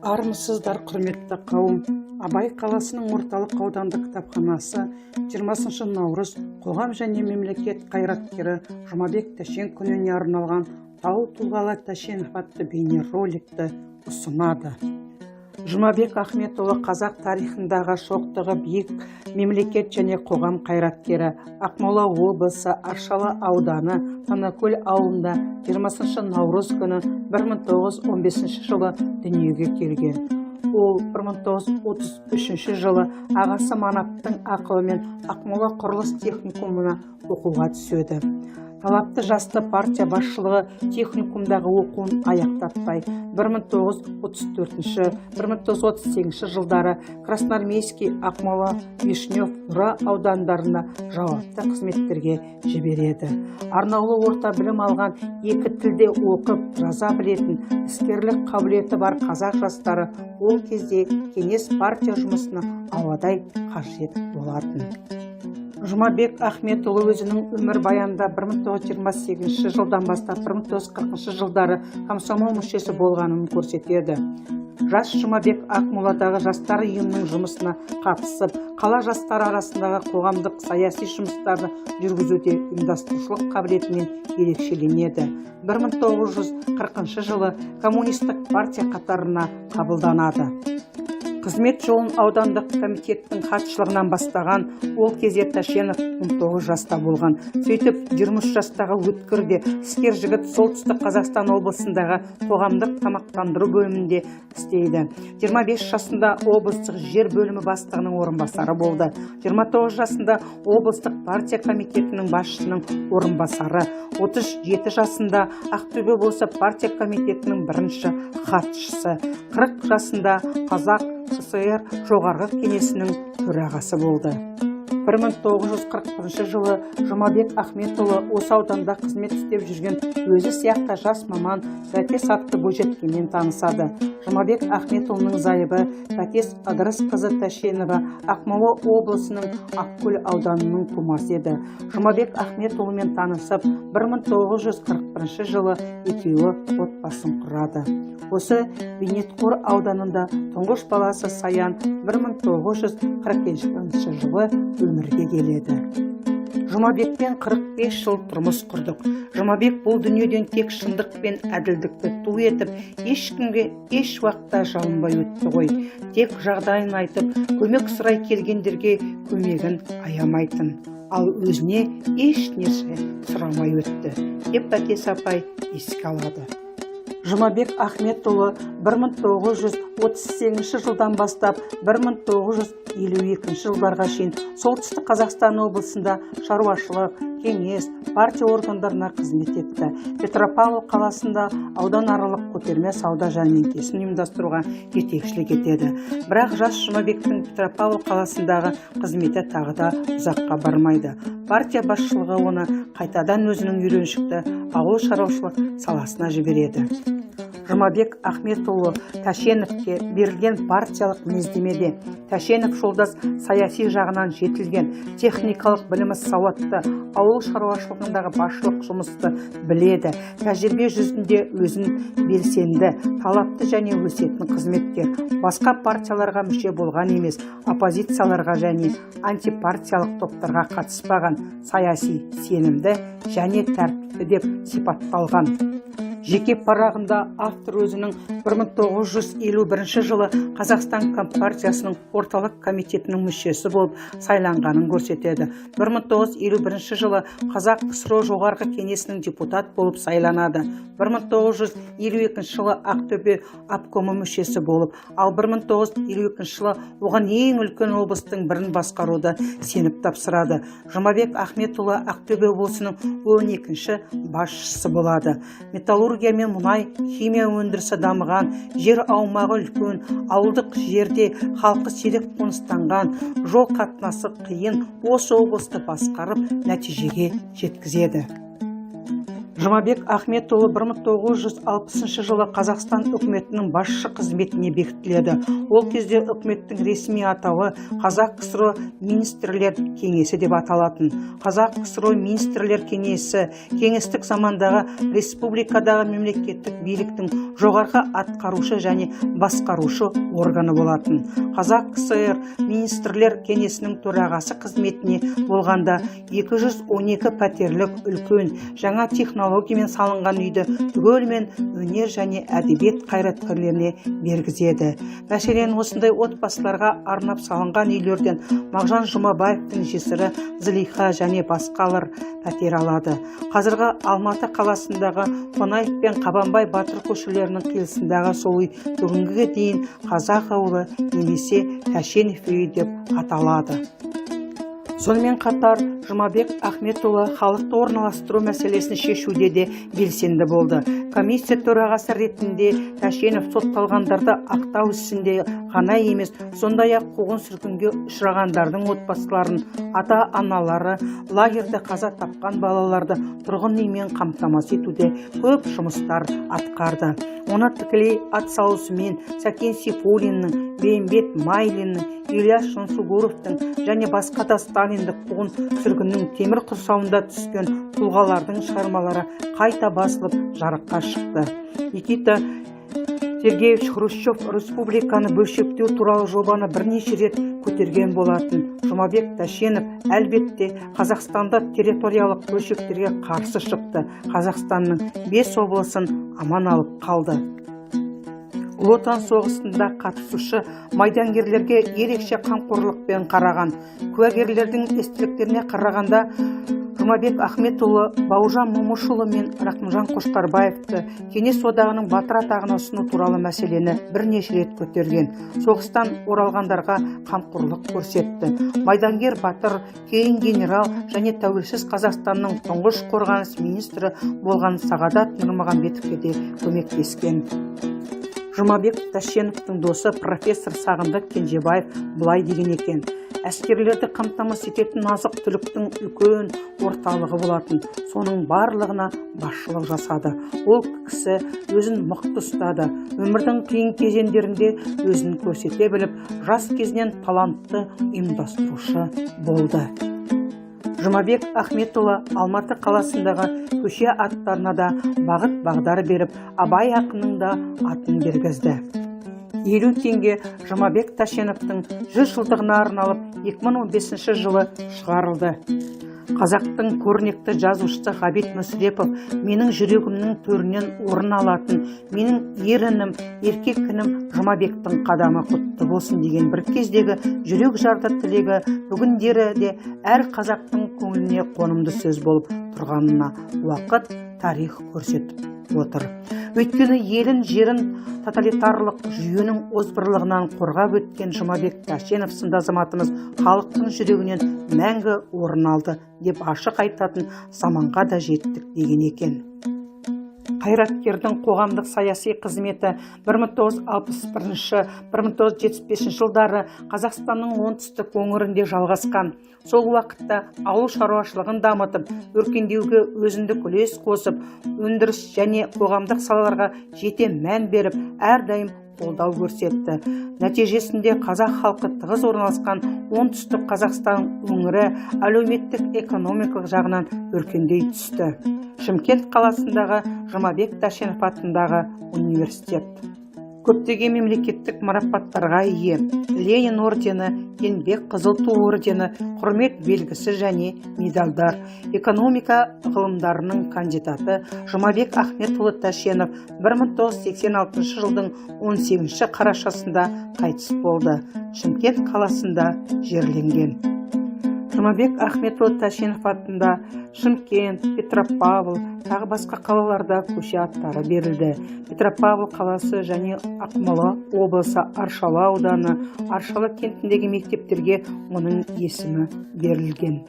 Армысыздар, құрметті қауым! Абай қаласының орталық аудандық кітапханасы 20 наурыз Қоғам және мемлекет қайраткері Жұмабек Тәшен күніне арналған «Тау тұлғалы Тәшенов» атты бейнероликті ұсынады. Жұмабек Ахметұлы – қазақ тарихындағы шоқтығы биік мемлекет және қоғам қайраткері. Ақмола облысы, Аршалы ауданы, Танакөл ауылында 20 наурыз күні 1915 жылы дүниеге келген. Ол 1933 жылы ағасы Манаптың ақылымен Ақмола құрылыс техникумына оқуға түседі. Талапты жасты партия басшылығы техникумдағы оқуын аяқтатпай, 1934-1938 жылдары Красноармейский, Ақмола, Вишнев, Нұра аудандарына жауапты қызметтерге жібереді. Арнаулы орта білім алған, екі тілде оқып жаза білетін, іскерлік қабілеті бар қазақ жастары ол кезде кеңес партия жұмысына ауадай қажет болатын. Жұмабек Ахметұлы өзінің өмірбаянында 1928 жылдан бастап 1940 жылдары комсомол мүшесі болғанын көрсетеді. Жас Жұмабек Ақмоладағы жастар ұйымының жұмысына қатысып, қала жастары арасындағы қоғамдық саяси жұмыстарды жүргізуде ұйымдастырушылық қабілетімен ерекшеленеді. 1940 жылы Коммунистік партия қатарына қабылданады. Қызмет жолын аудандық комитеттің хатшылығынан бастаған. Ол кезде Тәшенов 19 жаста болған. Сөйтіп, 23 жастағы өткір де іскер жігіт Солтүстік Қазақстан облысындағы қоғамдық тамақтандыру бөлімінде істейді. 25 жасында облыстық жер бөлімі бастығының орынбасары болды. 29 жасында облыстық партия комитетінің басшысының орынбасары, 37 жасында Ақтөбе облысы партия комитетінің бірінші хатшысы, 40 жасында Қазақ КСР Жоғарғы Кеңесінің төрағасы болды. 1941 жылы Жұмабек Ахметұлы осы ауданда қызмет істеп жүрген өзі сияқты жас маман Бәтес атты бойжеткенмен танысады. Жұмабек Ахметұлының зайыбы Бәтес Ыдырысқызы Тәшенова Ақмола облысының Ақкөл ауданының тумасы еді. Жұмабек Ахметұлымен танысып, 1941 жылы екеуі отбасын құрады. Осы Бейнетқор ауданында тұңғыш баласы Саян 1942 жылы өмірге келеді. «Жұмабекпен 45 жыл тұрмыс құрдық. Жұмабек бұл дүниеден тек шындық пен әділдікті ту етіп, ешкімге еш уақытта жалынбай өтті ғой. Тек жағдайын айтып, көмек сұрай келгендерге көмегін аямайтын, ал өзіне еш нәрсе сұрамай өтті», – деп Бәтес апай еске алады. Жұмабек Ахметұлы 1938 жылдан бастап 1952 жылдарға шейін Солтүстік Қазақстан облысында шаруашылық, кеңес, партия органдарына қызмет етті. Петропавл қаласында ауданаралық көтерме сауда жәрмеңкесін ұйымдастыруға жетекшілік етеді. Бірақ жас Жұмабектің Петропавл қаласындағы қызметі тағы да ұзаққа бармайды. Партия басшылығы оны қайтадан өзінің үйреншікті ауыл шаруашылық саласына жібереді. Жұмабек Ахметұлы Тәшеновке берілген партиялық мінездемеде: «Тәшенов жолдас саяси жағынан жетілген, техникалық білімі сауатты, ауыл шаруашылығындағы басшылық жұмысты біледі, тәжірибе жүзінде өзін белсенді, талапты және өсетін қызметкер, басқа партияларға мүше болған емес, оппозицияларға және антипартиялық топтарға қатыспаған, саяси сенімді және тәртіпті» деп сипатталған. Жеке парағында автор өзінің 1951 жылы Қазақстан Компартиясының Орталық комитетінің мүшесі болып сайланғанын көрсетеді. 1951 жылы Қазақ КСРО Жоғарғы Кеңесінің депутат болып сайланады. 1952 жылы Ақтөбе обкомы мүшесі болып, ал 1952 жылы оған ең үлкен облыстың бірін басқаруды сеніп тапсырады. Жұмабек Ахметұлы Ақтөбе облысының 12-ші басшысы болады. Металлургия мен мұнай химия өндірісі дамыған, жер аумағы үлкен, ауылдық жерде халқы сирек қоныстанған, жол қатынасы қиын осы облысты басқарып, нәтижеге жеткізеді. Жұмабек Ахметұлы 1960 жылы Қазақстан үкіметінің басшы қызметіне бекітіледі. Ол кезде үкіметтің ресми атауы Қазақ КСРО Министрлер Кеңесі деп аталатын. Қазақ КСРО Министрлер Кеңесі кеңестік замандағы республикадағы мемлекеттік биліктің жоғарғы атқарушы және басқарушы органы болатын. Қазақ КСР Министрлер Кеңесінің төрағасы қызметіне болғанда 212 пәтерлік үлкен жаңа технологиямен салынған үйді түгелімен өнер және әдебиет қайраткерлеріне бергізеді. Мәселен, осындай отбасыларға арнап салынған үйлерден Мағжан Жұмабаевтың жесірі Зылиха және басқалар пәтер алады. Қазіргі Алматы қаласындағы Қонаев пен Қабанбай батыр көшелерінің қиылысындағы сол үй бүгінгіге дейін Қазақ ауылы немесе Тәшенов үйі деп аталады. Сонымен қатар Жұмабек Ахметұлы халықты орналастыру мәселесін шешуде де белсенді болды. Комиссия төрағасы ретінде Тәшенов сотталғандарды ақтау ісінде ғана емес, сондай-ақ қуғын-сүргінге ұшырағандардың отбасыларын, ата-аналары лагерьде қаза тапқан балаларды тұрғын үймен қамтамасыз етуде көп жұмыстар атқарды. Оны тікелей атсалысуымен Сәкен Сейфуллиннің, Бейімбет Майлиннің, Ильяс Жансүгіровтің және басқа да сталиндік қуғын-сүргіннің темір құрсауында түскен тұлғалардың шығармалары қайта басылып жарыққа шықты. Никита Сергеевич Хрущев республиканы бөлшектеу туралы жобаны бірнеше рет көтерген болатын. Жұмабек Тәшенов әлбетте Қазақстанда территориялық бөлшектерге қарсы шықты, Қазақстанның бес облысын аман алып қалды. Ұлы Отан соғысында қатысушы майдангерлерге ерекше қамқорлықпен қараған. Куәгерлердің естеліктеріне қарағанда, Жұмабек Ахметұлы Бауыржан Момышұлы мен Рақымжан Қошқарбаевты Кеңес Одағының Батыр атағына ұсыну туралы мәселені бірнеше рет көтерген. Соғыстан оралғандарға қамқорлық көрсетті. Майдангер батыр, кейін генерал және тәуелсіз Қазақстанның тұңғыш қорғаныс министрі болған Сағадат Нұрмағамбетовке де көмектескен. Жұмабек Тәшеновтің досы профессор Сағындық Кенжебаев былай деген екен: «Әскерлерді қамтамасыз ететін азық түліктің үлкен орталығы болатын. Соның барлығына басшылық жасады. Ол кісі өзін мықты ұстады. Өмірдің қиын кезеңдерінде өзін көрсете біліп, жас кезінен талантты ұйымдастырушы болды». Жұмабек Ахметұлы Алматы қаласындағы көше аттарына да бағыт бағдар беріп, Абай ақынның да атын бергізді. 50 теңге Жұмабек Тәшеновтің 100 жылдығына арналып 2015 жылы шығарылды. Қазақтың көрнекті жазушысы Ғабит Мүсірепов: «Менің жүрегімнің төрінен орын алатын менің ер інім, еркек інім Жұмабектің қадамы құтты болсын», – деген бір кездегі жүрек жарды тілегі бүгіндері де әр қазақтың көңіліне қонымды сөз болып тұрғанына уақыт, тарих көрсетіп отыр. Өйткені елін, жерін тоталитарлық жүйенің озбырлығынан қорғап өткен Жұмабек Тәшенов сынды азаматымыз халықтың жүрегінен мәңгі орын алды деп ашық айтатын заманға да жеттік деген екен. Қайраткердің қоғамдық саяси қызметі 1961-1975 жылдары Қазақстанның оңтүстік өңірінде жалғасқан. Сол уақытта ауыл шаруашылығын дамытып, өркендеуге өзіндік үлес қосып, өндіріс және қоғамдық салаларға жете мән беріп, әрдайым қолдау көрсетті. Нәтижесінде қазақ халқы тығыз орналасқан Оңтүстік Қазақстан өңірі әлеуметтік экономикалық жағынан өркендей түсті. Шымкент қаласындағы Жұмабек Тәшенов атындағы университет. Көптеген мемлекеттік марапаттарға ие: Ленин ордені, Еңбек Қызыл Ту ордені, Құрмет белгісі және медальдар. Экономика ғылымдарының кандидаты Жұмабек Ахметұлы Тәшенов 1986 жылдың 18 қарашасында қайтыс болды. Шымкент қаласында жерленген. Жұмабек Ахметұлы Тәшенов атында Шымкент, Петропавл, тағы басқа қалаларда көше аттары берілді. Петропавл қаласы және Ақмола облысы Аршалы ауданы Аршалы кентіндегі мектептерге оның есімі берілген.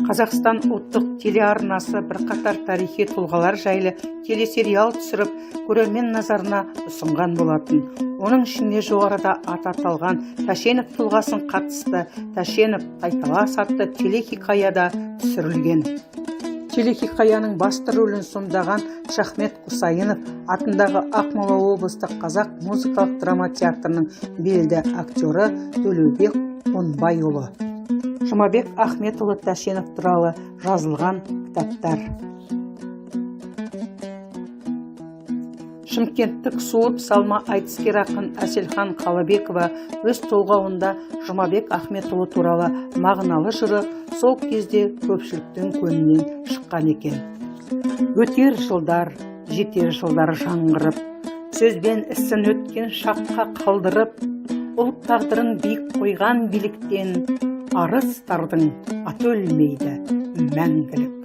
Қазақстан ұлттық телеарнасы бірқатар тарихи тұлғалар жайлы телесериал түсіріп, көрермен назарына ұсынған болатын. Оның ішінде жоғарыда аты аталған Тәшенов тұлғасын қатысты «Тәшенов тайталас» атты телехикая да түсірілген. Телехикаяның басты рөлін сомдаған Шахмет Құсайынов атындағы Ақмола облыстық қазақ музыкалық драма театрының белді актері Төлеубек Қонбайұлы. Жұмабек Ахметұлы Тәшенов туралы жазылған кітаптар. Шымкенттік суырып салма айтыскер ақын Әселхан Қалыбекова өз толғауында Жұмабек Ахметұлы туралы мағыналы жыры сол кезде көпшіліктің көңілінен шыққан екен. Өтер жылдар, жетер жылдар жаңғырып, сөзбен ісін өткен шаққа қалдырып, ұлт тағдырын биік қойған биліктен арыстардың аты өлмейді мәңгілік.